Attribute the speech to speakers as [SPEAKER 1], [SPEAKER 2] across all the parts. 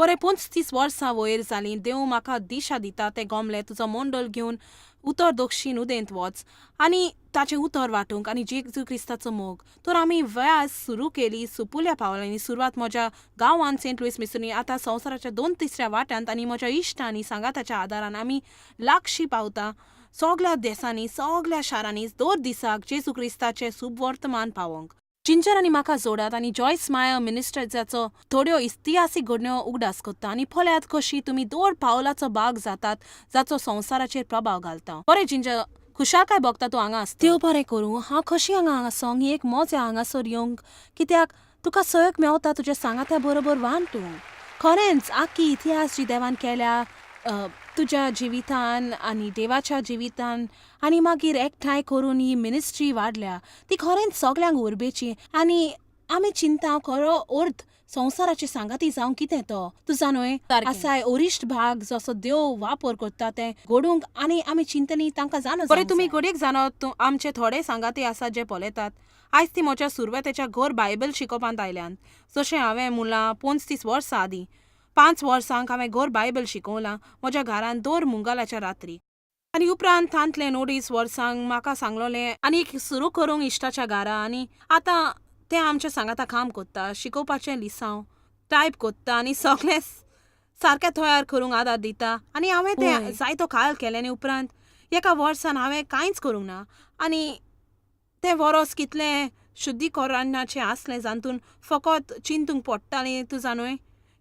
[SPEAKER 1] बरें 35 वर्सां वयर जालीं देव म्हाका दिशा दिता तें गोमलें तुजो मंडळ घेवन उतर दक्षीण उदेंत वच आनी ताचें उतर वांटूंक आनी जेजू क्रिस्ताचो मोग. तर आमी व्याज सुरू केली सुपुल्या पावलांनी. सुरवात म्हज्या गांवांत सेंट लुईस मिसुरी, आतां संवसाराच्या दोन तिसऱ्या वाट्यांत आनी म्हज्या इश्टांनी सांगाताच्या आदारान आमी लागशी पावता सगल्या देसांनी, सगल्या शारांनी दर दिसाक जेजू क्रिस्ताचें सुवर्तमान पावोवंक. जिंजर आनी म्हाका जोडात आनी जॉयस माया मिनिस्टर्साचो थोड्यो इतिहासीक घडण्यो उगडास करता आनी पळयात कशी तुमी दर पावलाचो भाग जातात जाचो संवसाराचेर प्रभाव घालता. बरें जिंजर, खुशालकाय भोगता तूं हांगा आसता. देव बरें करूं. हांव खोशी हांगा आसोंक ही एक मजा हांगासर येवंक, कित्याक तुका सहयोग मेवता तुज्या सांगात्या बरोबर वांटूंक. खरेंच आख्खी इतिहास जी देवान केल्या तुज्या जिवितान आनी देवाच्या जिवितान आनी मागीर एकठांय करून ही मिनिस्ट्री वाडल्या ती खरेंच सगल्यांक उर्बेची. आनी आमी चिंता खरो अर्थ संवसाराचे सांगाती जावंक कितें तो तूं जाणूय आसाय वरिश्ठ भाग जसो देव वापर करता तें घडूंक आनी आमी चिंतनी तांकां जाणो. बरें, तुमी घडयेक जाणो तूं आमचे थोडे सांगाती आसात जे पळयतात. आयज ती म्हज्या सुरवातेच्या घर बायबल शिकोवपांत आयल्यान. जशें हांवें म्हणलां, 35 वर्सां आदीं 5 वर्सांक हांवें घर बायबल शिकवलां म्हज्या घरांत दर मुंगालाच्या रात्री. आनी उपरांत तांतलें 2.5 वर्सांक म्हाका सांगलोलें आनी एक सुरू करूंक इश्टाच्या घरा. आनी आतां तें आमच्या सांगाता काम कोत्ता, शिकोवपाचें लिसांव टायप कोत्ता आनी सगळें सारकें तयार करूंक आदार दिता. आनी हांवें तें जायतो काळ केलें आनी उपरांत एका वर्सान हांवें कांयच करूंक ना. आनी तें वरोस कितलें शुद्धीकरणाचें आसलें, जातून फकत चिंतूंक पडटालें. तूं जाणूय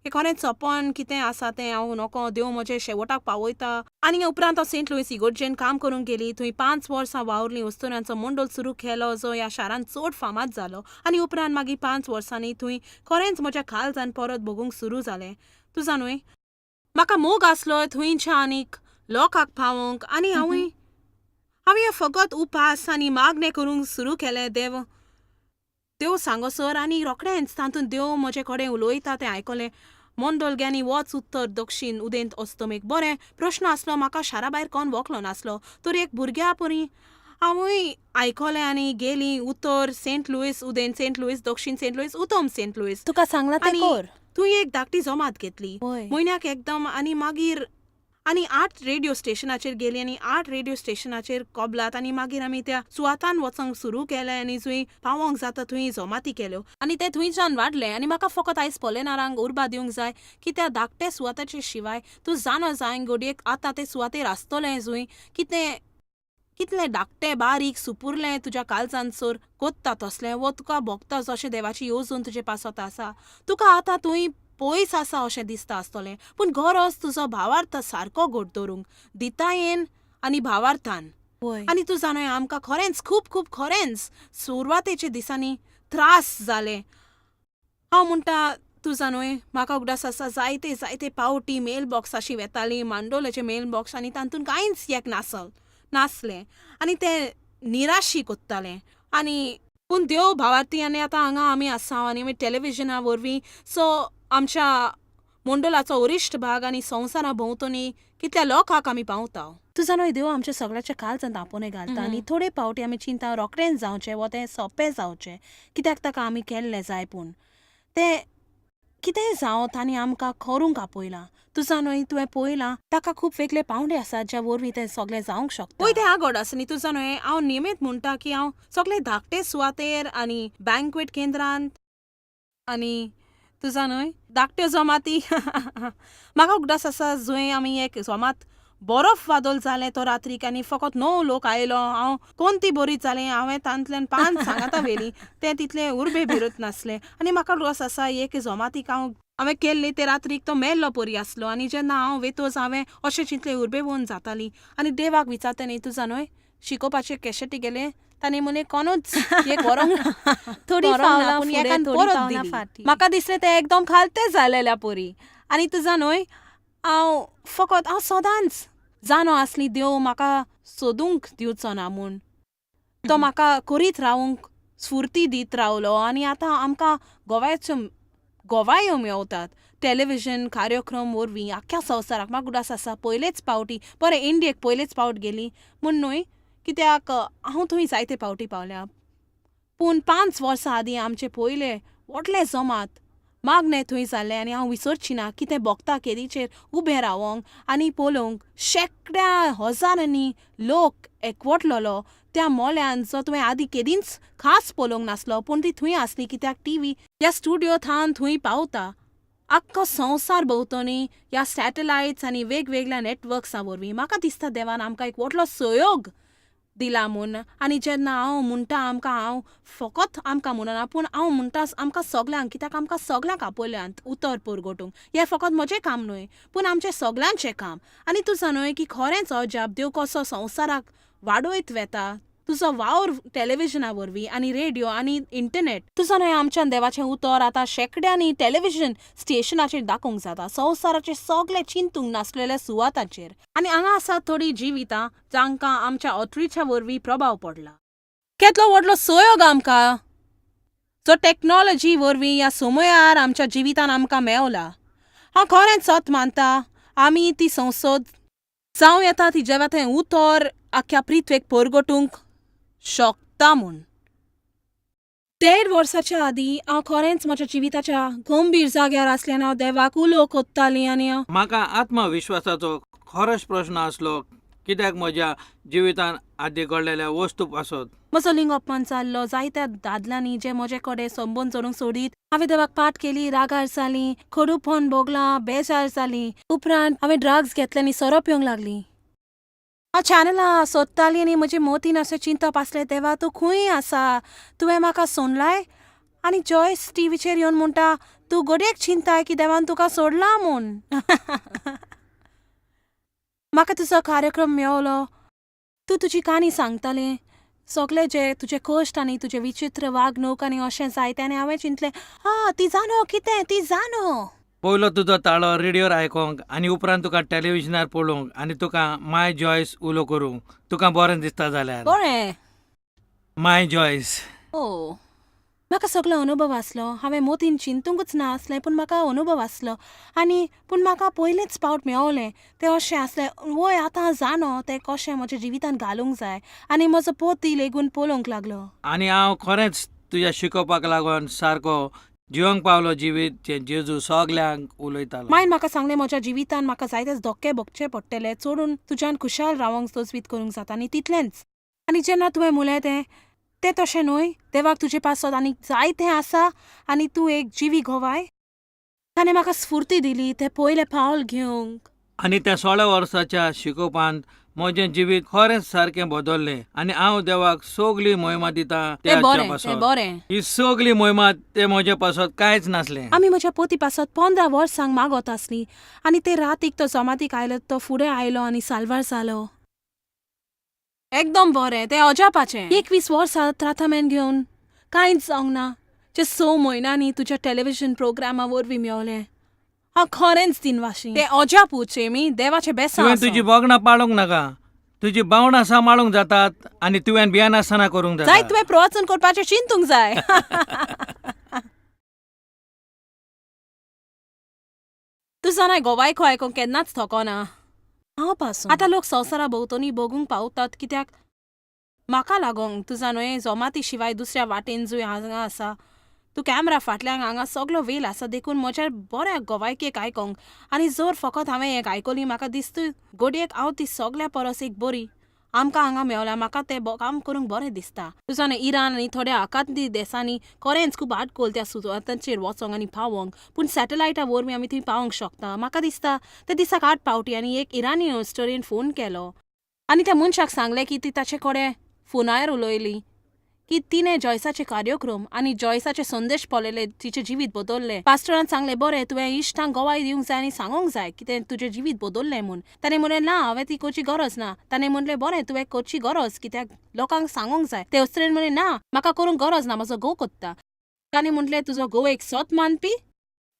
[SPEAKER 1] हें खरेंच सपन कितें आसा तें हांव नको, देव म्हजें शेवटाक पावयता. आनी उपरांत हांव सेंट लुईस इगर्जेन काम करूंक गेली. थंय 5 वर्सां वावरलीं, अस्तुऱ्यांचो मंडळ सुरू केलो जो ह्या शारांत चड फामाद जालो. आनी उपरांत मागीर 5 वर्सांनी थंय खरेंच म्हज्या काळजान परत भोगूंक सुरू जालें. तूं जाणूय म्हाका मोग आसलो थंयच्या आनीक लोकांक पावोवंक. आनी हांवूय हांवें फकत उपास आनी मागणें करूंक सुरू केलें देव देव सांगोसर. आनी रोखडेंच तातूंत देव म्हजे कडेन उलयता तें आयकलें, मंडळ ग्यानी वच उत्तर दक्षीण उदेंत अस्तमेक. बरें, प्रश्न आसलो म्हाका शारा भायर कोण वोकलो नासलो, तर एक भुरग्या परी हांवूय आयकलें आनी गेली उत्तर सेंट लुईस, उदेंत सेंट लुईस, दक्षीण सेंट लुईस, उतम सेंट लुईस.
[SPEAKER 2] तुका सांगलां तें
[SPEAKER 1] आनी
[SPEAKER 2] कर.
[SPEAKER 1] तूं एक धाकटी जमात घेतली म्हयन्याक एकदम. आनी मागीर आनी 8 रेडियो स्टेशनाचेर गेली आनी 8 रेडियो स्टेशनाचेर कबलात. आनी मागीर आमी त्या सुवातान वचोंक सुरू केलें आनी जंय पावोंक जाता थंय जमाती केल्यो आनी ते थंयच्यान वाडलें. आनी म्हाका फकत आयज पलेनारांक उर्बा दिवंक जाय की त्या धाकट्या सुवाताचे शिवाय तूं जाणो जाय घडयेक आतां ते सुवातेर आसतलें जंय कितें कितलें धाकटें बारीक सुपुरलें तुज्या काळजान सर कोत्ता तसलें वो तुका भोगता जशें देवाची येवजण तुजे पासत आसा. तुका आतां थंय पयस आसा अशें दिसता आसतलें, पूण गरज तुजो भावार्थ सारको घट दवरूंक दितायेन आनी भावार्थान. आनी तूं जाणा, आमकां खरेंच खूब खूब खरेंच सुरवातेच्या दिसांनी त्रास जाले. हांव म्हणटा, तूं जाणूय म्हाका उगडास आसा जायते जायते पावटी मेल बॉक्साशी वेताली, मांडोलेचें मेल बॉक्स, आनी तातूंत कांयच एक नासलें आनी तें निराशी कोत्तालें. आनी पूण देव भावार्थी आनी आतां हांगा आमी आसा आनी आमी टॅलिविजना वरवीं सो आमच्या मंडळाचो वरिश्ठ भाग आनी संवसारा भोंवतणी कितल्या लोकांक आमी पावता. तूं जाणा, देव आमच्या सगळ्याच्या काळजांत आपोवणें घालता. आनी थोडे पावटी आमी चिंता रोखडेंच जावचें वो तें सोंपें जावचें कित्याक ताका आमी केल्लें जाय, पूण तें कितेंय जावं तांणी आमकां करूंक आपयलां. तूं जाणूय, तुवें पळयलां ताका खूब वेगळे पावंडे आसात ज्या वरवीं तें सगळें जावंक शकता. पळय तें आगोड आसा न्ही. तूं जाणूय, हांव नियमीत म्हणटा की हांव सगळे धाकटे सुवातेर आनी बँक्वेट केंद्रांत आनी तूं जाणूय धाकट्यो जमाती. म्हाका उगडास आसा जंय आमी एक जमात बरफ वादळ जालें तो रात्रीक आनी फकत 9 लोक आयलो. हांव कोणती बरी जालें, हांवें तांतल्यान 5 सांगाता व्हेलीं, तें तितलें उर्बे भिरत नासलें. आनी म्हाका उगडास आसा एक जमातीक हांवें केल्ली ते रात्रीक तो मेल्लो परी आसलो. आनी जेन्ना हांव वेतोच हांवें अशें चिंतलें उर्बेवन जाताली आनी देवाक विचारता न्ही. तूं जाणूय शिकोवपाचे कॅशेटी गेले तांणी म्हणे कोणूच एक व्हरोंक ना,
[SPEAKER 2] थोडी
[SPEAKER 1] व्हरोंक ना,
[SPEAKER 2] पावलां
[SPEAKER 1] पूण
[SPEAKER 2] फुडें,
[SPEAKER 1] एकान
[SPEAKER 2] थोडी
[SPEAKER 1] परत
[SPEAKER 2] पावलां
[SPEAKER 1] दिली.
[SPEAKER 2] फाटीं.
[SPEAKER 1] म्हाका दिसलें तें एकदम खालतें जालेल्या परी. आनी तूं जाणूय हांव फकत हांव सदांच जाणो आसली देव म्हाका सोदूंक दिवचो ना म्हूण. तो म्हाका करीत रावूंक स्फुर्ती दीत रावलो. आनी आतां आमकां गोव्याच्यो गोवायो मेवतात टॅलिविजन कार्यक्रम वरवीं आख्ख्या संवसाराक. म्हाका उगडास आसा पयलेच पावटी, बरें इंडियेक पयलेच पावट गेली म्हूण न्हय, कित्याक हांव थंय जायते पावटी पावल्या, पूण 5 वर्सां आदीं आमचे पयले व्हडले जमात मागणें थंय जालें आनी हांव विसरची ना कितें भोगता केदीचेर उबें रावोंक आनी पळोवंक शेंकड्या हजारांनी लोक एकवटलेलो त्या मोल्यान जो तुवें आदीं केदींच खास पळोवंक नासलो पूण ती थंय आसली कित्याक टी व्ही ह्या स्टुडियो थावन थंय पावता आख्खो संवसार भोंवतणी ह्या सॅटलायट्स आनी वेगवेगळ्या नॅटवर्क्सां वरवीं. म्हाका दिसता देवान आमकां एक व्हडलो सहयोग दिला म्हूण. आनी जेन्ना हांव म्हणटा आमकां, हांव फकत आमकां म्हणना पूण हांव म्हणटा आमकां सगल्यांक, कित्याक आमकां सगल्यांक आपयल्यांत उतर परगटूंक. हें फकत म्हजें काम न्हय पूण आमचें सगल्यांचें काम. आनी तूं जाणय की खरेंच अजाप देव कसो संवसाराक वाडयत वेता तुजो वावर टॅलिविजना वरवीं आनी रेडियो आनी इंटरनेट. तूं जाणय आमच्यान देवाचें उतर आतां शेंकड्यांनी टॅलिविजन स्टेशनाचेर दाखोवंक जाता, संवसाराचे सगळे चिंतूंक नासलेल्या सुवातांचेर. आनी हांगा आसात थोडीं जिवितां जांकां आमच्या आउटरिचा वरवीं प्रभाव पडला. केदलो व्हडलो सहयोग आमकां जो टॅक्नोलॉजी वरवीं ह्या समयार आमच्या जिवितान आमकां मेवला. हांव खरेंच सत मानता आमी ती संसद जावं येता ती जेवा तें उतर आख्ख्या पृथ्वेक परगटूंक शकता म्हूण. देड वर्साच्या आदीं हांव खरेंच म्हज्या जिविताच्या गंभीर जाग्यार आसलें आनी हांव देवाक उलो कोत्तालीं आनी हांव
[SPEAKER 2] म्हाका आत्मविश्वासाचो खरोच प्रश्न आसलो कित्याक म्हज्या जिवितांत आदीं घडलेल्या वस्तू पासत.
[SPEAKER 1] म्हजो लिंग अपमान जाल्लो जायत्या दादल्यांनी जे म्हजे कडेन संबंद जोडूंक सोदीत. हांवें देवाक पाठ केली, रागार जाली, खडूपण भोगलां, बेजार जाली. उपरांत हांवें ड्रग्स घेतले आनी सोरो पिवंक लागली. हांव चॅनलां सोदतालीं आनी म्हजे मोतीन अशें चिंतप आसलें, देवा तूं खंय आसा, तुवें म्हाका सोडलाय? आनी जॉयस टिवीचेर येवन म्हणटा, तूं घडयेक चिंताय की देवान तुका सोडलां म्हूण. म्हाका तुजो कार्यक्रम मेवलो. तूं तुजी काणी सांगतालें, सगळे जे तुजे कश्ट आनी तुजे विचित्र वागणूक आनी अशें जायतें. आनी हांवें चिंतलें, हा ती जाणो कितें ती जाणो.
[SPEAKER 2] पयलो तुजो ताळो रेडियोर आयकोंक आनी उपरांत तुका टॅलिविजनार पळोवंक आनी तुका माय जॉयस उलो करूंक तुका बरें दिसता जाल्यार.
[SPEAKER 1] बरें.
[SPEAKER 2] माय जॉयस.
[SPEAKER 1] ओ म्हाका सगलो अनुभव आसलो. हांवें मोतीन चिंतूंकच ना आसलें पूण म्हाका अनुभव आसलो. आनी पूण म्हाका पयलेच पावट मेवलें तें अशें आसलें, वय आतां जाणो तें कशें म्हज्या जिवितान घालूंक जाय. आनी म्हजो पोती लेगून पळोवंक लागलो.
[SPEAKER 2] आनी हांव खरेंच तुज्या शिकोवपाक लागून सारको जिवंक पावलो जिवीत जें जेजू सगल्यांक उलयतालो.
[SPEAKER 1] मायन म्हाका सांगलें म्हज्या जिवितान म्हाका जायतेच धोके भोगचे पडटले, चडून तुज्यान खुशाल रावंक तजवीत करूंक जाता आनी तितलेंच. आनी जेन्ना तुवें म्हणलें तें तें तशें न्हय, देवाक तुजे पासत आनी जायतें आसा आनी तूं एक जिवी गवाय. ताणें म्हाका स्फुर्ती दिली तें पयलें पावल घेवंक.
[SPEAKER 2] आनी त्या 16 वर्साच्या शिकोवपांत म्हजें जिवीत खरेंच सारकें बदल्लें आनी हांव देवाक सगली मोहिमा दितां.
[SPEAKER 1] तें
[SPEAKER 2] त्या
[SPEAKER 1] बरें, तें
[SPEAKER 2] पासत
[SPEAKER 1] बरें.
[SPEAKER 2] ही सगली मोहिमा ते म्हजे पासत कांयच नासलें.
[SPEAKER 1] आमी म्हज्या पोती पासत 15 वर्सांक मागत आसलीं आनी ते रातीक तो जमातीक आयलो, तो फुडें आयलो आनी साल्वार जालो. एकदम बरें, तें अजापाचें. 21 वर्सां त्रातामेन घेवन कांयच जावंक ना जे 6 म्हयन्यांनी तुज्या टॅलिविजन प्रोग्रामा वरवीं मेवलें. हांव खरेंच दिनवाशी. तें अजापूच एमी, देवाचें बेसांव
[SPEAKER 2] तुवें तुजी
[SPEAKER 1] आसूं.
[SPEAKER 2] भोगणां पाळूंक नाका, तुजी बावणां सांबाळूंक जातात आनी तुवें भियेनासतना करूंक
[SPEAKER 1] जाय
[SPEAKER 2] जाता.
[SPEAKER 1] तुवें प्रवचन करपाचें चिंतूंक जाय. तूं जाणाय गोवायको आयकोंक केन्नाच थकोना.
[SPEAKER 3] हांव पासून.
[SPEAKER 1] आतां लोक संवसारा भोंवतणी भोगूंक पावतात कित्याक म्हाका लागोंक तुजा न्हय जमाती शिवाय दुसऱ्या वाटेन जंय हांगा आसा तूं कॅमरा फाटल्यान हांगा सगलो वेल आसा देखून म्हज्या बऱ्या गोवायकेक आयकोंक. आनी जर फकत हांवें एक आयकली म्हाका दिसता घडयेक हांव ती सगल्या परस एक बरी आमकां हांगा मेवल्या. म्हाका तें काम करूंक बरें दिसता. तुजा न्हय इराण आनी थोड्या आखाती देसांनी खरेंच खूब आडखोल त्या सुवातांचेर वचोंक आनी पावोंक, पूण सॅटलायटा वरवीं आमी थंय पावोंक शकता. म्हाका दिसता त्या दिसाक 8 पावटी आनी एक इराणी अस्तोरेन फोन केलो आनी त्या मनशाक सांगलें की ती ताचे कडेन फोनार उलयली की तिणें जॉयसाचे कार्यक्रम आनी जॉयसाचे संदेश पळयले, तिचें जिवीत बदल्लें. पास्टरान सांगलें, बरें तुवें इश्टांक गवाय दिवंक जाय आनी सांगूंक जाय कितें तुजें जिवीत बदल्लें म्हूण. ताणें म्हणलें ना, हांवें ती करची गरज ना. ताणें म्हणलें बरें तुवें करची गरज कित्याक लोकांक सांगूंक जाय. ते अस्तरेन म्हणलें ना, म्हाका करूंक गरज ना, म्हजो घोव कोत्ता. ताणें म्हणलें तुजो घोव एक सत मानपी?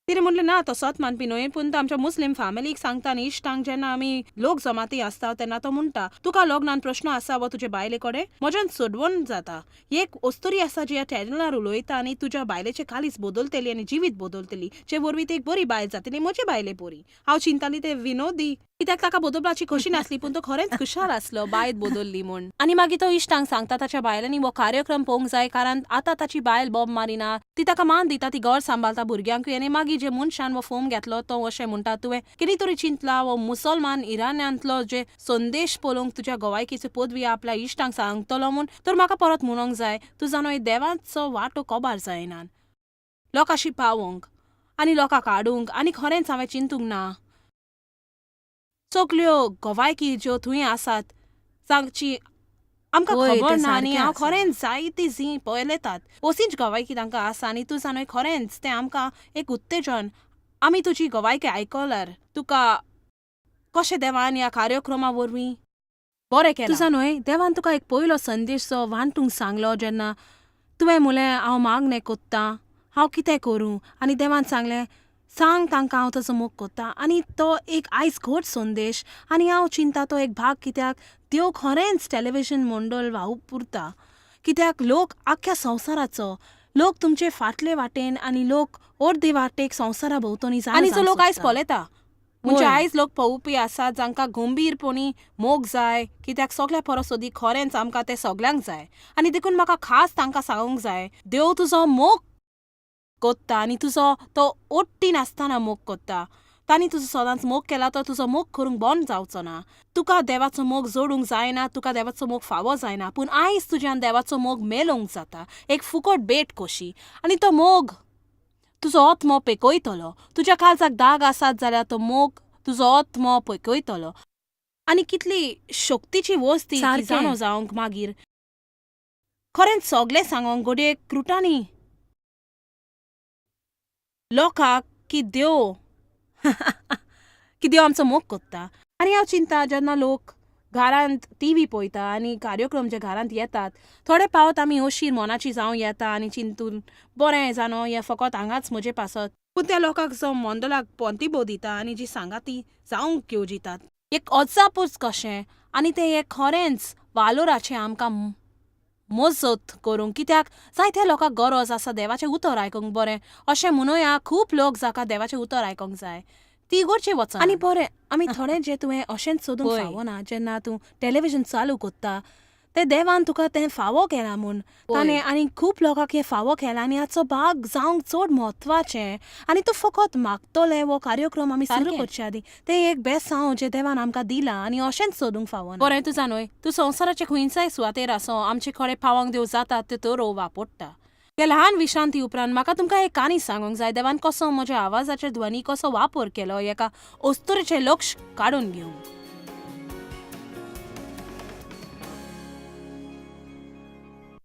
[SPEAKER 1] तिणें म्हणलें ना, तो सत मानपी न्हय, पूण तो आमच्या मुस्लीम फॅमिलीक सांगता आनी इश्टांक जेन्ना आमी लोक जमाती आसता तेन्ना तो म्हणटा तुका लग्नान प्रश्न आसा वो तुजे बायले कडेन म्हज्यान सोडवण जाता. एक अस्तुरी आसा जी ह्या चॅनलार उलयता आनी तुज्या बायलेचें कालीच बदलतली आनी जिवीत बदलतली, जे वरवीं ती एक बरी बायल जातली, म्हजी बायले बरी. हांव चिंताली ते विनोदी कित्याक ताका बदलपाची खोशी नासली, पूण तो खरेंच खुशाल आसलो बायल बदलली म्हूण. आनी मागीर तो इश्टांक सांगता ताच्या बायलांनी हो कार्यक्रम पळोवंक जाय, कारण आतां ताची बायल बोब मारिना, ती ताका मान दिता, ती घर सांबाळता भुरग्यांकूय. आनी मागीर जे मनशान हो फोम घेतलो तो अशें म्हणटा, तुवें कितें तरी चिंतला हो मुसलमान इराण्यांतलो जे संदेश पळोवंक तुज्या गोवायकीची पदवी आपल्या इश्टांक सांगतलो म्हूण, तर म्हाका परत म्हणोंक जाय, तूं जाणो देवाचो वांटो कबार जायना लोकांशी पावोवंक आनी लोकांक हाडूंक. आनी खरेंच हांवें चिंतूंक ना सगल्यो गोवायकी ज्यो थंय आसात जांची आमकां
[SPEAKER 3] वय,
[SPEAKER 1] खबर
[SPEAKER 3] तें
[SPEAKER 1] ना आनी
[SPEAKER 3] सारकें
[SPEAKER 1] हांव
[SPEAKER 3] आसा.
[SPEAKER 1] खरेंच जायती जी पळयतात अशीच गोवायकी तांकां आसा. आनी तूं जाणा खरेंच तें आमकां एक उत्तेजन, आमी तुजी गोवायकी आयकल्यार तुका कशें देवान ह्या कार्यक्रमा वरवीं बरें केलां. तुजा न्हय देवान तुका एक पयलो संदेश जो वांटूंक सांगलो जेन्ना तुवें म्हणलें हांव मागणें कोत्तां, हांव कितें करूं, आनी देवान सांगलें सांग तांकां हांव ताचो मोग कोत्तां. आनी तो एक आयज घट संदेश आनी हांव चिंता तो एक भाग, कित्याक देव खरेंच टॅलिविजन मंडळ वावुरता, कित्याक लोक आख्ख्या संवसाराचो लोक तुमचे फाटले वाटेन आनी लोक अर्दे वाटेक संवसारा भोंवतणी आनी जो लोक आयज पळयता म्हणजे आयज लोक पळोवपी आसात जांकां गंभीरपणी मोग जाय, कित्याक सगल्या परस अदीक खरेंच आमकां तें सगल्यांक जाय. आनी देखून म्हाका खास तांकां सांगूंक जाय, देव तुजो मोग कोत्ता आनी तुजो तो ओट्टी नासतना मोग कोत्ता. तांणी तुजो सदांच मोग केला, तो तुजो मोग करूंक बंद जावचो ना. तुका देवाचो मोग जोडूंक जायना, तुका देवाचो मोग फावो जायना, पूण आयज तुज्यान देवाचो मोग मेलोवंक जाता, एक फुकट भेट कशी. आनी तो मोग तुजो आत्मो पेकयतलो. तुज्या काळजाक दाग आसात जाल्यार तो मोग तुजो आत्मो पेकयतलो. आनी कितली शक्तीची वस्त ती
[SPEAKER 3] सारकें.
[SPEAKER 1] जाणो जावंक मागीर खरेंच सगलें सांगोंक घडये क्रुटांनी लोकांक की देव की देव आमचो मोग कोत्ता. आनी हांव चिंता जेन्ना लोक घरांत टिवी पळयता आनी कार्यक्रम जे घरांत येतात, थोडे पावत आमी अशीर मनाची जावं येता आनी चिंतून बरें जाणो हें फकत हांगाच म्हजे पासत, पूण त्या लोकांक जो मंडळाक पोंतिबो दिता आनी जी सांगाती जावंक येवजितात एक अजापूच कशें. आनी तें एक खरेंच वालोराचें आमकां मजत करूंक, कित्याक जायत्या लोकांक गरज आसा देवाचें उतर आयकूंक. बरें अशें म्हणुया खूब लोक जाका देवाचें उतर आयकूंक जाय ती इगर्जे वचना. आनी बरें आमी थोडे जे तुवें अशेंच सोदूंक फावना, जेन्ना तूं टॅलिविजन चालू कोत्ता तें देवान तुका तें फावो केलां म्हूण ताणें आनी खूब लोकांक हें फावो केलां आनी हाचो भाग जावंक चड म्हत्वाचें. आनी तूं फकत मागतलें हो कार्यक्रम आमी सुरू करचे आदीं तें एक बेसांव जें देवान आमकां दिलां आनी अशेंच सोदूंक फावना. बरें तूं जाणय तूं संवसाराचे खंयच्याय सुवातेर आसो आमचे कडेन पावोंक देव जाता त्यो तरो वापरता. ह्या ल्हान विश्रांती उपरांत म्हाका तुमकां एक काणी सांगूंक जाय, देवान कसो म्हज्या आवाजाचे ध्वनी कसो वापर केलो एका अस्तुरेचें लक्ष काडून घेवंक.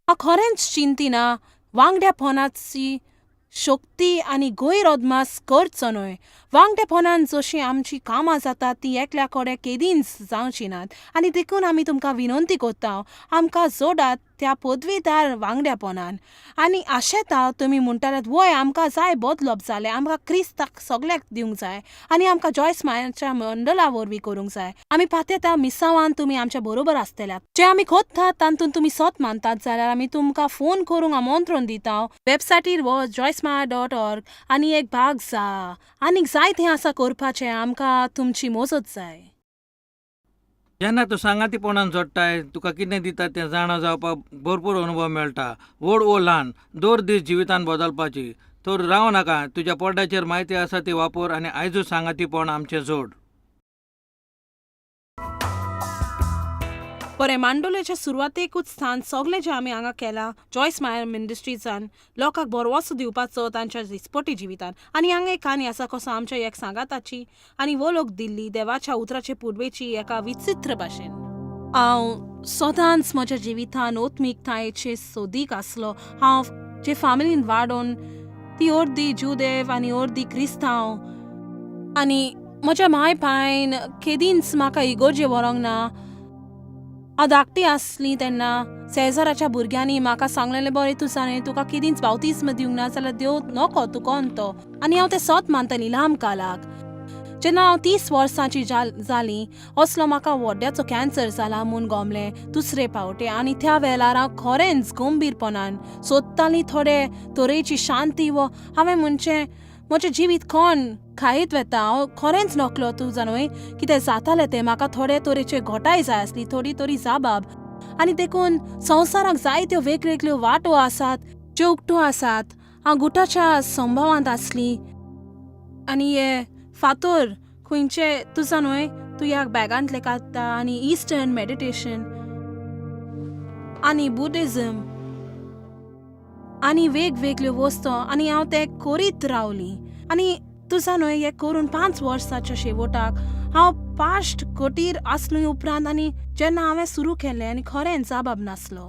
[SPEAKER 1] हांव खरेंच चिंतिना वांगड्यापणाची शक्ती आनी गैर अदमास करचो न्हय. वांगडेपणान जशीं आमचीं कामां जातात तीं एकल्या कडेन केदींच जावचीं नात आनी देखून आमी तुमकां विनंती करता आमकां जोडात त्या पदवीदार वांगड्यापणान. आनी आशेता तुमी म्हणटात वय आमकां जाय बदलप जालें, आमकां क्रिस्ताक सगल्याक दिवंक जाय आनी आमकां जॉयस मायाच्या मंडळा वरवीं करूंक जाय. आमी पात्येता मिसांवान तुमी आमच्या बरोबर आसतल्यात. जें आमी कोत्तात तातूंत तुमी सत मानतात जाल्यार आमी तुमकां फोन करूंक आमंत्रण दिता. वेबसायटीर वच joycemeyer.org आनी एक भाग जा. आनीक जायतें आसा करपाचें, आमकां तुमची मजत जाय.
[SPEAKER 2] जेन्ना तूं सांगातीपणान जोडटाय तुका कितें दिता तें जाणा जावपाक भरपूर अनुभव मेळटा, व्हड वो ल्हान, दर दीस जिवितान बदलपाची. तर राव नाका, तुज्या पड्ड्याचेर म्हायती आसा ती वापर आनी आयजूच सांगातीपण आमचें जोड.
[SPEAKER 1] बरें मांडोलेच्या सुरवातेकूच स्थान सगलें जें आमी हांगा केलां जॉयस मायर मिनिस्ट्रीजान लोकांक भरवंसो दिवपाचो तांच्या दिसपटी जिवितान. आनी हांगा एक काणी आसा कसो आमच्या एक सांगाताची आनी वो लोक दिल्ली देवाच्या उतराचे पुर्वेची एका विचित्र भाशेन. हांव सदांच म्हज्या जिवितान आत्मिकतायेचे सोदीक आसलो. हांव जे फामिलीन वाडोवन ती अर्दी जुदेव आनी अर्दी क्रिस्तांव आनी म्हज्या माय पायन केदींच म्हाका इगोर्जे व्हरोंक ना. हांव धाकटी आसली तेन्ना शेजाराच्या भुरग्यांनी म्हाका सांगलेलें बरें तूं जाणें तुका केदींच बावतीज्म दिवंक ना जाल्यार देव नको तुका तो, आनी हांव तें सत मानतालीं लांब कालाक. जेन्ना हांव 30 वर्सांची जाली असलो म्हाका व्हड्ड्याचो कॅन्सर जाला म्हूण गोमलें दुसरे पावटे आनी त्या वेळार हांव खरेंच गंभीरपणान सोदतालीं थोडे तरेची शांती वो हांवें म्हणचें म्हजें जिवीत कोण खायत वेता. हांव खरेंच नकलो तूं जाणवय कितें जातालें तें. म्हाका थोडे तरेचे घोटाय जाय आसली, थोडी तरी जाबाब. आनी देखून संवसाराक जायत्यो वेगवेगळ्यो वाटो आसात ज्यो उक्त्यो आसात. हांव गुटाच्या संभवांत आसली आनी हे फातोर खंयचे तुजा न्हय तूं ह्या बॅगांतले काडटा आनी इस्टर्न मेडिटेशन आनी बुडिजम आनी वेगवेगळ्यो वस्तू आनी हांव ते करीत रावली. आनी तुजा न्हय हें करून 5 वर्साच्या शेवटाक हांव पाश्ट कोटीर आसली उपरांत आनी जेन्ना हांवें सुरू केलें आनी खरेंच जाबाब नासलो.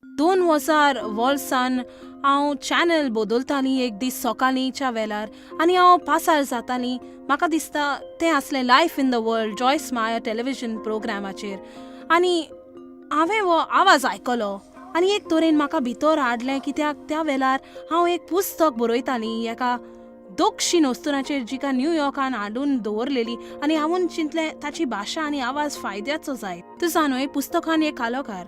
[SPEAKER 1] 2000 वर्सान हांव चॅनल बदलतालीं एक दीस सकाळींच्या वेळार आनी हांव पासार जातालीं. म्हाका दिसता तें आसलें life in the world Joyce Meyer television प्रोग्रामाचेर आनी हांवें हो आवाज आयकलो आनी एक तरेन म्हाका भितर हाडलें, कित्याक त्या वेळार हांव एक पुस्तक बरयतालीं एका दक्षीण वस्तुनाचेर जिका न्यूयॉर्कान हाडून दवरलेली आनी हांवून चिंतलें ताची भाशा आनी आवाज फायद्याचो जायत. तुजा न्हय पुस्तकान एक कालोकार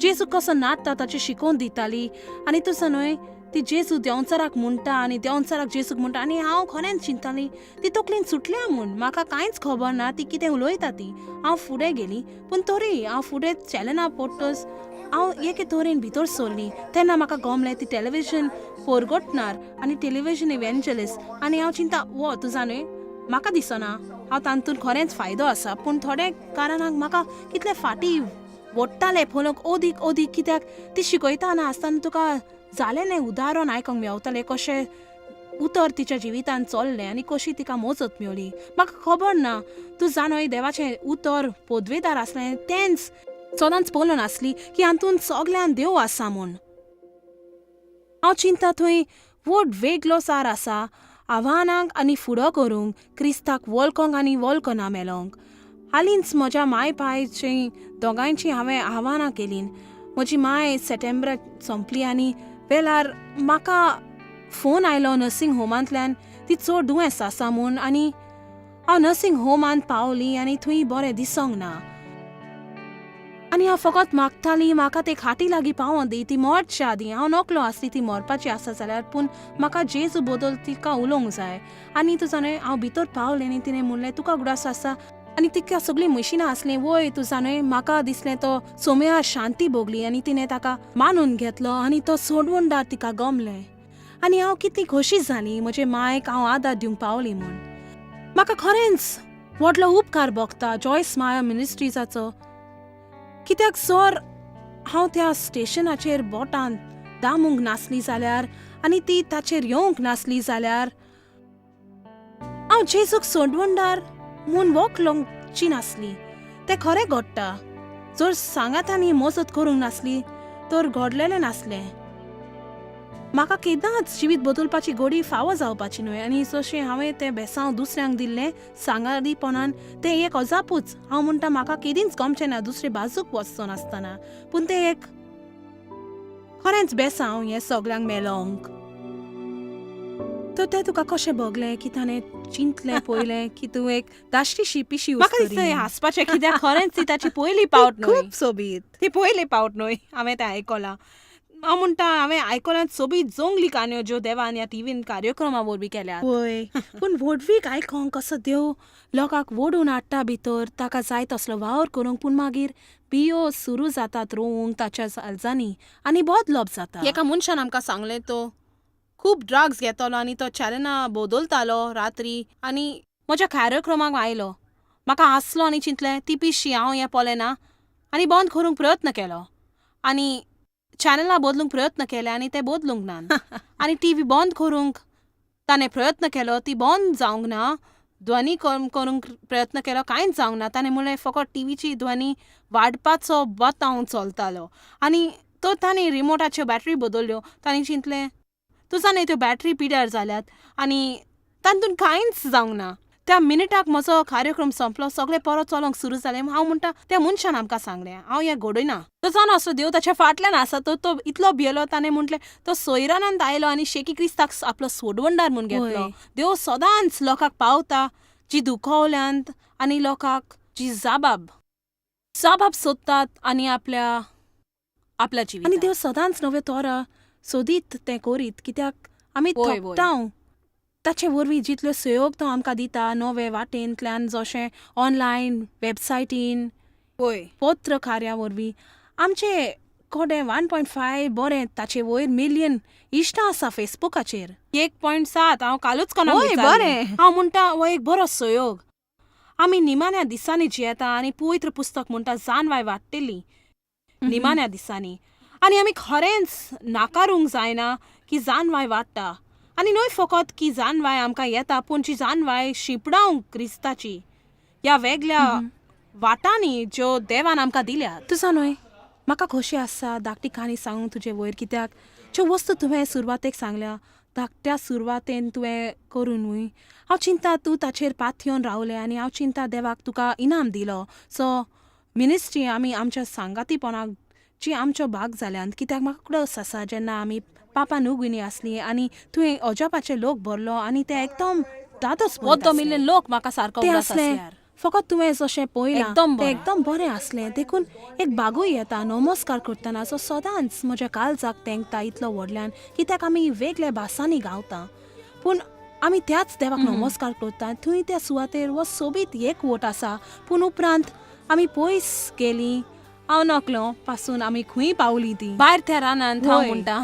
[SPEAKER 1] जेजू कसो नाचता ताचें शिकोवन दिताली आनी तुजा न्हय ती जेजू देंवचाराक म्हणटा आनी देंवचाराक जेजूक म्हणटा आनी हांव खरेंच चिंताली ती तकलेन सुटल्या म्हूण. म्हाका कांयच खबर ना ती कितें उलयता ती. हांव फुडें गेली पूण तरी हांव फुडें चॅनला पडटच हांव एके तरेन भितर सरली तेन्ना म्हाका गमलें ती टॅलिविजन फोरगोटणार आनी टॅलिविजन इव्हेंजलिस्ट आनी हांव चिंता वो तुजा न्हय म्हाका दिसना हांव तातूंत खरेंच फायदो आसा. पूण थोडे कारणाक म्हाका कितले फाटीं वोडटाले पळोवंक अदीक अदीक, कित्याक ती शिकयतना आसतना तुका जालें न्हय उदाहरण आयकोंक मेवतालें कशें उतर तिच्या जिवितान चल्लें आनी कशी तिका मजत मेवली. म्हाका खबर ना तूं जाणय देवाचें उतर पदवेदार आसलें तेंच सदांच पळोवन आसली की हातूंत सगल्यान देव आसा म्हूण. हांव चिंता थंय व्हड वेगळो सार आसा आव्हानांक आनी फुडो करूंक क्रिस्ताक वळखोंक आनी वळखना मेलोंक. हालींच म्हज्या माय पायची दोगांयची हांवें आव्हानां केलीं. म्हजी माय सप्टेंबराक सोंपली आनी वेळार म्हाका फोन आयलो नर्सिंग होमांतल्यान ती चड दुयेंस आसा म्हूण आनी हांव नर्सिंग होमांत पावली आनी थंय बरें दिसोंक ना आनी हांव फकत मागताली म्हाका ते खाटी लागीं पावों दी ती मरच्या आदीं. हांव नकलो आसली ती मरपाची आसा जाल्यार पूण म्हाका जेजू बदल तिका उलोवंक जाय. आनी तुजा न्हय हांव भितर पावलें आनी तिणें म्हणलें तुका उगडास आसा आनी तिका सगळीं मशिनां आसलीं. वय तुजा न्हय म्हाका दिसलें तो सोम्या शांती भोगली आनी तिणें ताका मानून घेतलो आनी तो सोडवणदार तिका गमलें आनी हांव कितली खोशी जाली म्हजे मायक हांव आदार दिवंक पावली म्हूण. म्हाका खरेंच व्हडलो उपकार भोगता जॉयस माया मिनिस्ट्रीजाचो, कित्याक जर हांव त्या स्टेशनाचेर बोटान दामूंक नासली जाल्यार आनी ती ताचेर येवंक नासली जाल्यार हांव जेजूक सोडवणदार म्हूण वळखची नासली. तें खरें घडटा जर सांगातांनी मजत करूंक नासली तर घडलेलें नासलें. म्हाका केन्नाच जिवीत बदलपाची गोडी फावो जावपाची न्हय आनी जशें हांवें तें बेसांव दुसऱ्यांक दिल्लें सांगारीपणान तें एक अजापूच. हांव म्हणटा म्हाका केदींच गमचें ना दुसरे बाजूक वचचो नासतना पूण तें एक खरेंच बेसांव हें सगल्यांक मेलोंक. तर तें तुका कशें भोगलें की ताणें चिंतलें पयलें की तूं एक धाश्टीशी पिशी? म्हाका दिसता हें हांसपाचें कित्याक खरेंच ती ताची पयली पावट न्हय.
[SPEAKER 3] खूब सोबीत
[SPEAKER 1] ती पयली पावट न्हय हांवें तें आयकलां. हांव म्हणटा हांवें आयकलां सोबीत जोंगली काणयो ज्यो देवान ह्या टिवीन कार्यक्रमा वरवीं केल्यात.
[SPEAKER 3] वय
[SPEAKER 1] पूण व्हडवीक आयकोंक कसो देव लोकांक वोडून हाडटा भितर ताका जाय तसलो वावर करूंक, पूण मागीर बियो सुरू जातात रोवूंक ताच्या जाल्जांनी आनी बदलप जाता. एका मनशान आमकां सांगलें तो खूब ड्रग्स घेतालो आनी तो चॅनलां बदलतालो रात्री आनी म्हज्या कार्यक्रमाक आयलो. म्हाका हांसलो आनी चिंतलें ती पिशी हांव हें पळयना आनी बंद करूंक प्रयत्न केलो आनी चॅनलां बदलूंक प्रयत्न केले आनी ते बदलूंक ना आनी टिवी बंद करूंक ताणें प्रयत्न केलो ती बंद जावंक ना. ध्वनी करूंक प्रयत्न केलो कांयच जावंक ना. ताणें म्हणलें फकत टिवीची ध्वनी वाडपाचो बतांव चलतालो आनी तो ताणें रिमोटाच्यो बॅटरी बदल्ल्यो. ताणें चिंतलें तुजा न्हय त्यो बॅटरी पिड्यार जाल्यात आनी तातूंत कांयच जावंक ना. त्या मिनिटाक म्हजो कार्यक्रम सोंपलो, सगळें परत चलोवंक सुरू जालें. हांव म्हणटा त्या मनशान आमकां सांगलें हांव हें घडयना. तो जाणो आसलो देव ताच्या फाटल्यान आसा. तो तो इतलो भियेलो. ताणें म्हटलें तो सोयरानंद आयलो आनी शेकी क्रिस्ताक आपलो सोडवणदार म्हूण घेतलो. देव सदांच लोकांक पावता जी दुखवल्यांत आनी लोकांक जी जाबाब जाबाब सोदतात आनी आपल्या आपल्या जिवितांत. आनी देव सदांच नव्यो तोरा सोदीत तें करीत कित्याक आमी
[SPEAKER 3] वय, वय.
[SPEAKER 1] थकता. ताचे वरवीं जितल्यो सहयोग तो आमकां दिता नवे वाटेंतल्यान, जशें ऑनलायन वेबसायटीन,
[SPEAKER 3] वय
[SPEAKER 1] पत्र कार्या वरवीं आमचे कोडे 1.5 बरें ताचे वयर मिलियन इश्टां आसा फेसबुकाचेर.
[SPEAKER 3] 1.7 हांव कालूच कोणाक
[SPEAKER 1] वय,
[SPEAKER 3] विचारलें.
[SPEAKER 1] बरें. हांव म्हणटा हो एक बरो सहयोग. आमी निमाण्या दिसांनी जियेता आनी पवित्र पुस्तक म्हणटा जानवाय वाडटली निमाण्या दिसांनी, आनी आमी खरेंच नाकारूंक जायना की जानवाय वाडटा. आनी न्हय फकत की जानवाय आमकां येता, पूण जी जानवाय शिंपडावंक क्रिस्ताची ह्या वेगळ्या वाटांनी ज्यो देवान आमकां दिल्यात. तुजो न्हय म्हाका खोशी आसा धाकटी काणी सांगूंक तुजे वयर, कित्याक ज्यो वस्तू तुवें सुरवातेक सांगल्या धाकट्या सुरवातेन तुवें करून न्हय, हांव चिंता तूं ताचेर पातयेवन रावलें आनी हांव चिंता देवाक तुका इनाम दिलो. सो मिनिस्ट्री आमी आमच्या सांगातीपणाक जी आमचो भाग जाल्यान, कित्याक म्हाका उगडास आसा जेन्ना आमी पापा नुगुनी आसली आनी तुवें अजापाचे लोक भरलो आनी ते एकदम दादोस
[SPEAKER 3] अर्दो मिलियन लोक म्हाका सारको
[SPEAKER 1] तें
[SPEAKER 3] उगडास
[SPEAKER 1] आसलें
[SPEAKER 3] आसल्यार.
[SPEAKER 1] फकत तुवें जशें पळयलां
[SPEAKER 3] एकदम
[SPEAKER 1] तें
[SPEAKER 3] बरें.
[SPEAKER 1] एकदम बरें आसलें. देखून एक बागूय येता नमस्कार करतना जो सदांच म्हज्या काळजाक तेंकता इतलो व्हडल्यान, कित्याक आमी वेगळ्या भासांनी गावता पूण आमी त्याच देवाक नमस्कार करता. थंय त्या सुवातेर हो सोबीत एकवट आसा. पूण उपरांत आमी पयस गेलीं, हांव नकलो पासून आमी खंय पावलीं ती
[SPEAKER 3] भायर त्या रानांत हांव
[SPEAKER 1] वय.
[SPEAKER 3] म्हणटा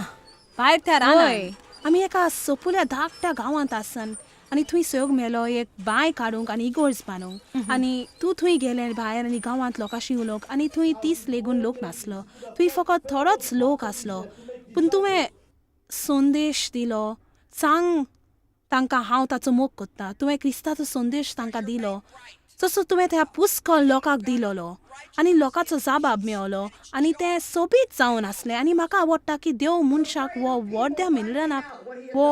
[SPEAKER 3] भायर त्या रानांत.
[SPEAKER 1] आमी एका सोपुल्या धाकट्या गांवांत आसन आनी थंय सहयोग मेलो एक बांय काडूंक आनी इगर्ज बांदूंक. आनी तूं थंय गेलें भायर आनी गांवांत लोकांशी उलोवंक आनी थंय 30 लेगून लोक नासलो, थंय फकत थोडोच लोक आसलो. पूण तुवें संदेश दिलो, सांग तांकां हांव ताचो मोग करता. तुवें क्रिस्ताचो संदेश तांकां दिलो जसो तुवें त्या पुस्कळ लोकांक दिलोलो आनी लोकांचो जाबाब मेवलो आनी तें सोबीत जावन आसलें. आनी म्हाका आवडटा की देव मनशाक वो व्हडल्या मिलनाक वो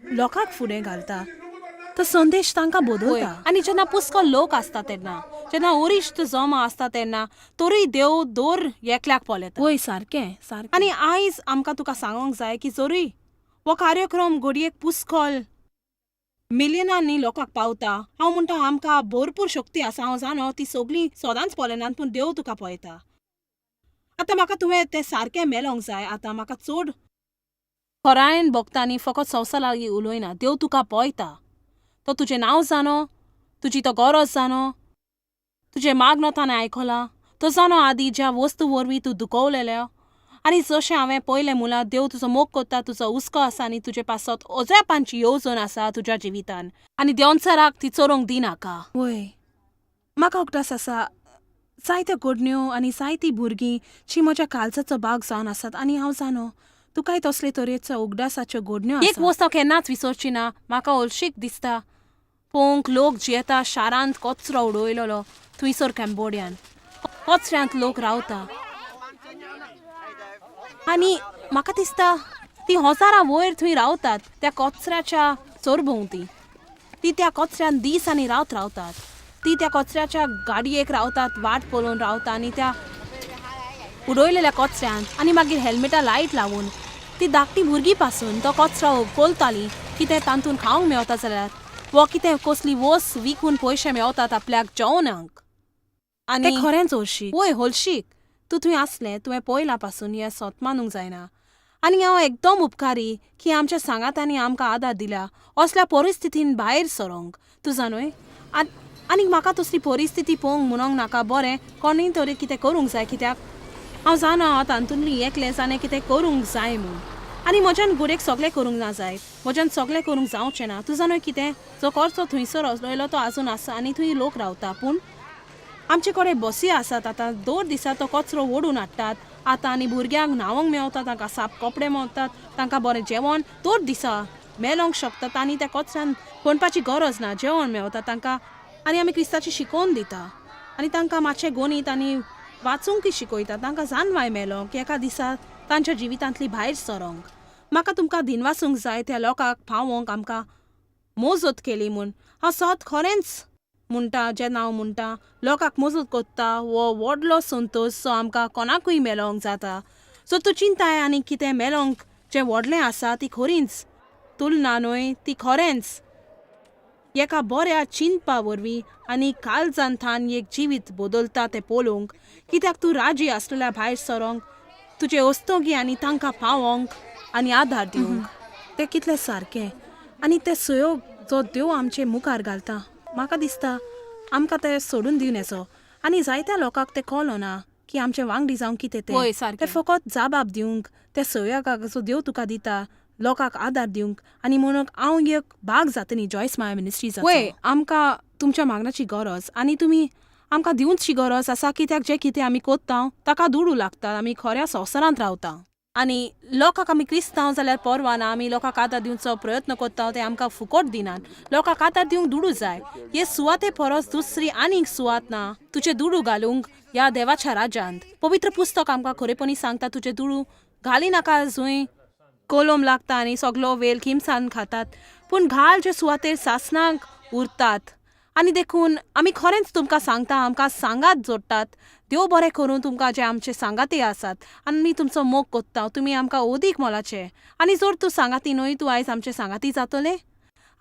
[SPEAKER 1] लोकांक फुडें घालता, तो संदेश तांकां बदलता.
[SPEAKER 3] आनी जेन्ना पुस्कळ लोक आसता तेन्ना, जेन्ना वरिश्ठ जमा आसता तेन्ना तरूय देव दर एकल्याक पळयता.
[SPEAKER 1] वय, सारकें सारकें.
[SPEAKER 3] आनी आयज आमकां तुका सांगूंक जाय की जरूय हो कार्यक्रम घडयेक पुस्कळ मिलियनांनी लोकांक पावता, हांव म्हणटा आमकां भरपूर शक्ती आसा. हांव जाणो ती सगळीं सदांच पळयनात, पूण देव तुका पळयता. आतां म्हाका तुवें तें सारकें मेलोंक जाय. आतां म्हाका चड खरायेन भोगता आनी फकत संवसार लागीं उलयना. देव तुका पळयता, तो तुजें नांव जाणो, तुजी तो गरज जाणो, तुजें मागणो ताणें आयकलां. तो जाणो आदी ज्या वस्तू वरवीं तूं दुखवलेलो. आनी जशें हांवें पळयलें मुलां, देव तुजो मोग करता, तुजो हुस्को आसा आनी तुजे पासत अजापांची येवजण आसा तुज्या जिवितान, आनी देंवचाराक ती चोरोंक दिनाका.
[SPEAKER 1] वय, म्हाका उगडास आसा जायत्यो घडण्यो आनी जायतीं भुरगीं जी म्हज्या काळजाचो भाग जावन आसात आनी हांव जाणो तुकाय तसले तरेचो उगडासाच्यो घडण्यो
[SPEAKER 3] एक
[SPEAKER 1] आसा.
[SPEAKER 3] वस्त हांव केन्नाच विसरची ना. म्हाका हळशीक दिसता पळोवंक लोक जियेता शारांत कचरो उडयलेलो थंयसर कॅम्बोडियान कचऱ्यांत लोक रावता आनी म्हाका दिसता ती हजारां वयर थंय रावतात त्या कचऱ्याच्या सरभोंवती. ती त्या कचऱ्यान दीस आनी रात रावतात. ती त्या कचऱ्याच्या गाडयेक रावतात, वाट पळोवन रावता आनी त्या उडयलेल्या कचऱ्यान आनी मागीर हेल्मेटा लायट लावन ती धाकटी भुरगीं पासून तो कचरो कोलताली कितें तातूंत खावंक मेवता जाल्यार वो कितें कसली वस्त विकून पयशे मेवतात आपल्याक जेवणाक. आनी
[SPEAKER 1] तें खरेंच हळशीक.
[SPEAKER 3] वय, हळशीक.
[SPEAKER 1] तूं थंय आसलें, तुवें पळयलां पासून हें सत मानूंक जायना. आनी हांव एकदम उपकारी की आमच्या सांगातांनी आमकां आदार दिला असल्या परिस्थितीन भायर सरोंक. तूं जाणूय आनी म्हाका तसली परिस्थिती पळोवंक म्हणोंक नाका. बरें कोणूय तरी कितें करूंक जाय, कित्याक हांव जाणा हांव तातूंतली एकलें जाणें कितें करूंक जाय म्हूण. आनी म्हज्यान घडयेक सगळें करूंक ना जायत, म्हज्यान सगळें करूंक जावचें ना. तूं जाणूय कितें जो करचो थंयसर उडयलो तो आजून आसा आनी थंय लोक रावता. पूण आमचे कडेन बसी आसात आतां, दर दिसा तो कचरो ओडून हाडटात आतां आनी भुरग्यांक न्हांवंक मेवता, तांकां साप कपडे मेवतात, तांकां बरें जेवण दर दिसा मेलोंक शकतात आनी त्या कचऱ्यान पणपाची गरज ना, जेवण मेवता तांकां. आनी आमी क्रिस्ताची शिकोवन दिता आनी तांकां मातशें गणीत आनी वाचूंकय शिकयता, तांकां जानवाय मेलोंक एका दिसा तांच्या जिवितांतली भायर सरोंक. म्हाका तुमकां दिनवासूंक जाय त्या लोकांक पावोवंक आमकां मोजत केली म्हूण. हांव सत खरेंच म्हणटा जेन्ना हांव म्हणटा लोकांक मजत कोत्ता हो व्हडलो संतोश जो आमकां कोणाकूय मेलोंक जाता. सो तूं चिंताय आनी कितें मेलोंक जें व्हडलें आसा ती खरींच तुलना न्हय, ती खरेंच एका बऱ्या चिंतपा वरवीं आनी काळजांतान एक जिवीत बदलता तें पळोवंक. कित्याक तूं राजी आसलेल्या भायर सरोंक तुजे वस्तोगी आनी तांकां पावोंक. आनी आदार दिवंक. ते कितले सारके आनी ते सहयोग जो देव आमचे मुखार घालता, म्हाका दिसता आमकां ते सोडून दिवन येचो. आनी जायत्या लोकांक ते कळना की आमचे वांगडी जावंक कितें तें.
[SPEAKER 3] वय, सारकें.
[SPEAKER 1] ते फकत जाबाब दिवंक त्या सहयोगाक जो देव तुका दिता लोकांक आदार दिवंक आनी म्हणूंक हांव एक भाग जातली जॉयस माया मिनिस्ट्रीजाचो. वय, आमकां तुमच्या मागण्याची गरज आनी तुमी आमकां दिवची गरज आसा, कित्याक जें कितें आमी कोत्ता ताका दुडू लागता. आमी खऱ्या संवसारांत रावता आनी लोकांक आमी क्रिस्तांव जाल्यार परवा ना, आमी लोकांक आदार दिवचो प्रयत्न कोत्ता, ते आमकां फुकट दिनात. लोकांक आदार दिवंक दुडू जाय. हे सुवाते परस दुसरी आनीक सुवात ना तुजे दुडू घालूंक ह्या देवाच्या राज्यांत. पवित्र पुस्तक आमकां खरेपणी सांगता, तुजे दुडू घाली नाका जंय कोलम लागता आनी सगलो वेल किमसान खातात, पूण घाल जे सुवातेर सासणांक उरतात. आनी देखून आमी खरेंच तुमकां सांगता, आमकां सांगात जोडटात. देव बरें करूं तुमकां जे आमचे सांगाती आसात. आनी आमी तुमचो मोग कोत्ता, तुमी आमकां अदीक मोलाचे. आनी जर तूं सांगाती न्हय, तूं आयज आमचे सांगाती जातलें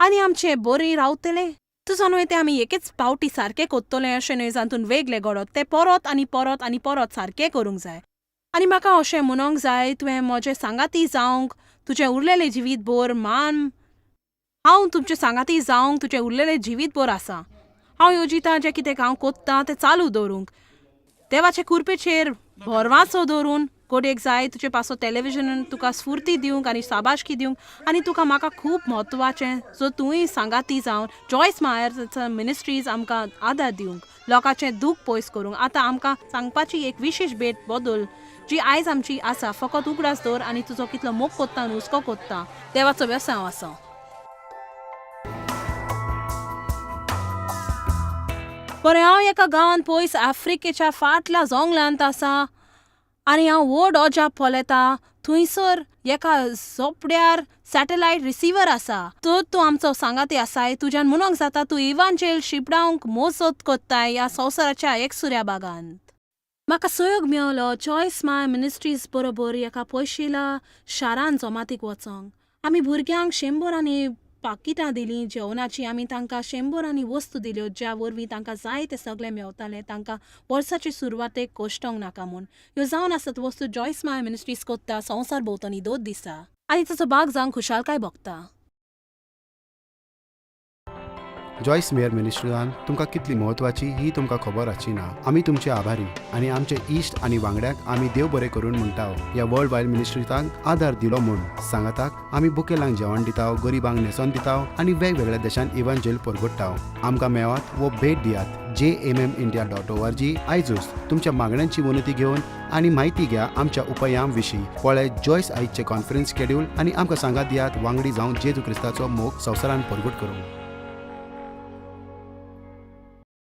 [SPEAKER 1] आनी आमचे बरीं रावतलें. तुजो न्हय तें आमी एकेच पावटी सारकें कोत्तलें अशें न्हय, जातून वेगळें घडत तें परत आनी परत आनी परत सारकें करूंक जाय. आनी म्हाका अशें म्हणोंक जाय, तुवें म्हजें सांगाती जावंक तुजें उरलेलें जिवीत भर मान. हांव तुमचें सांगाती जावंक तुजें उरलेलें जिवीत भर आसा. हांव येवजिता जें कितें हांव कोत्तां तें चालू दवरूंक देवाचे कुरपेचेर भरवासो दवरून गोडयेक जाय तुजे पासो टॅलिविजनान तुका स्फुर्ती दिवंक आनी शाबासकी दिवंक. आनी तुका म्हाका खूब म्हत्वाचें जो तुंय सांगाती जावन जॉयस मायर मिनिस्ट्रीज आमकां आदार दिवंक, लोकांचें दूख पयस करूंक. आतां आमकां सांगपाची एक विशेश भेट बदल जी आयज आमची आसा. फकत उगडास दवर आनी तुजो कितलो मोग कोत्ता आनी हुस्को कोत्ता देवाचो वेवसाय आसा. बरें, हांव एका गांवांत पयस आफ्रिकेच्या फाटल्या जोंगलांत आसा आनी हांव व्हड अजाप पळयता. थंयसर एका झोपड्यार सॅटलायट रिसिवर आसा. तर तूं आमचो सांगाती आसाय, तुज्यान म्हणोंक जाता तूं इवांजेल शिंपडावंक मोजत कोत्ताय ह्या संवसाराच्या एकसुऱ्या भागांत. म्हाका सहयोग मेवलो चॉयस माय मिनिस्ट्रीज बरोबर एका पयशिल्या शारान जमातीक वचोंक. आमी भुरग्यांक 100 पाकिटां दिलीं जेवणाचीं. आमी तांकां 100 वस्तू दिल्यो ज्या वरवीं तांकां जाय तें सगळें मेवतालें, तांकां वर्साचे सुरवातेक कोश्टोंक नाका म्हूण. ह्यो जावन आसात वस्तू जॉयस माय मिनिस्ट्रीज कोत्ता संवसार भोंवतणी दोन दिसा आनी ताचो भाग जावंक खुशालकाय भोगता.
[SPEAKER 4] जॉयस मेयर मिनिस्ट्रीजान तुमकां कितली म्हत्वाची ही तुमकां खबर आसची ना. आमी तुमचे आभारी आनी आमचे इश्ट आनी वांगड्यांक आमी देव बरें करून म्हणटा ह्या वर्ल्ड वायड मिनिस्ट्रीजांक आदार दिलो म्हूण. सांगाताक आमी बुकेलांक जेवण दिता, गरिबांक न्हेसोन दिता आनी वेगवेगळ्या देशांत इव्हांजेल परगट्टा. आमकां मेवात वो भेट दियात jmmindia.org. आयजूच तुमच्या मागण्यांची विनंती घेवन आनी म्हायती घ्या आमच्या उपायां विशीं. पळय जॉयस आयजचें कॉन्फरन्स शेड्यूल आनी आमकां सांगात दियात वांगडी जावन जेजू क्रिस्ताचो मोग संवसारान परगट करूंक.